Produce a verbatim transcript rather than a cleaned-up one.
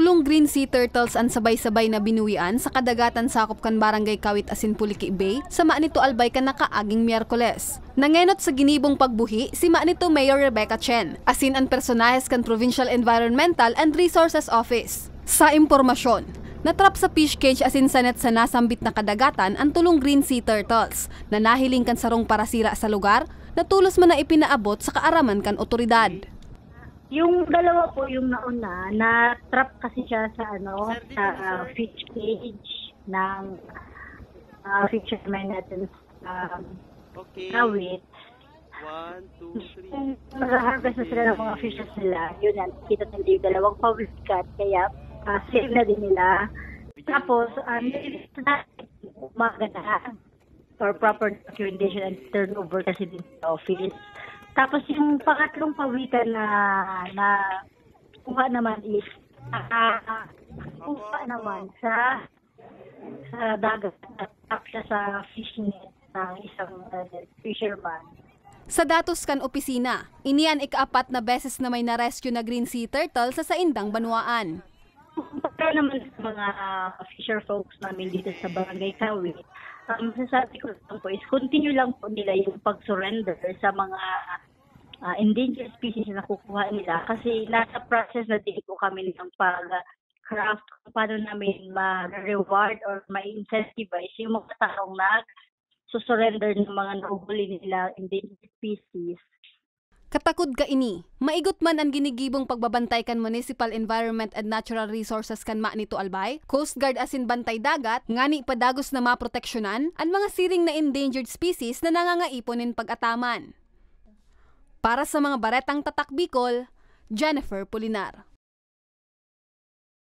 Yung green sea turtles an sabay-sabay na binuhian sa kadagatan sakop kan Barangay Kawit asin Puliki Bay sa Manito Albay kan nakaaging Miyerkules. Nangenot sa ginibong pagbuhi si Manito Mayor Rebecca Chen, asin an personahes kan Provincial Environmental and Resources Office. Sa impormasyon, natrap sa fish cage asin sa net sa nasambit na kadagatan an tulong green sea turtles na nahiling kan sarong parasira sa lugar na tolos man na ipinaabot sa kaaraman kan otoridad. Yung dalawa po, yung nauna, na-trap kasi siya sa ano, Sir, dito sa na, sir. Fish cage ng ah, fisherman natin sa Okay. Kawit. One, two, three. Nag-harvest na sila ng mga fishes nila. Yun yan, kita nila yung dalawang pawikan. Kaya, ah, save na din nila. Tapos, um, umaga na for proper documentation and turnover kasi din sa office. Tapos yung pangatlong pawikan na na kuha naman is ah, kuha naman sa sa dagat at siya sa fishnet ng isang uh, fisherman. Sa datos kan opisina, ini an ikaapat na beses na may na-rescue na green sea turtle sa saindang banwaan. Para naman sa mga uh, fisher folks namin dito sa Barangay Kawit, ang masasabi ko lang po is continue lang po nila yung pag-surrender sa mga uh, endangered species na nakukuha nila kasi nasa process na din po kami ng pag-craft kung paano namin ma-reward or ma-incentivize yung mga taong nag-surrender ng mga nahuhuli nila endangered species. Katakod kaini, maigot man an ginigibong pagbabantay kan Municipal Environment and Natural Resources kan Manito Albay, Coast Guard asin Bantay Dagat, ngani padagos na maproteksyonan an mga siring na endangered species na nangangaipon nin pag-ataman. Para sa mga Baretang Tatak Bicol, Jennifer Pulinar.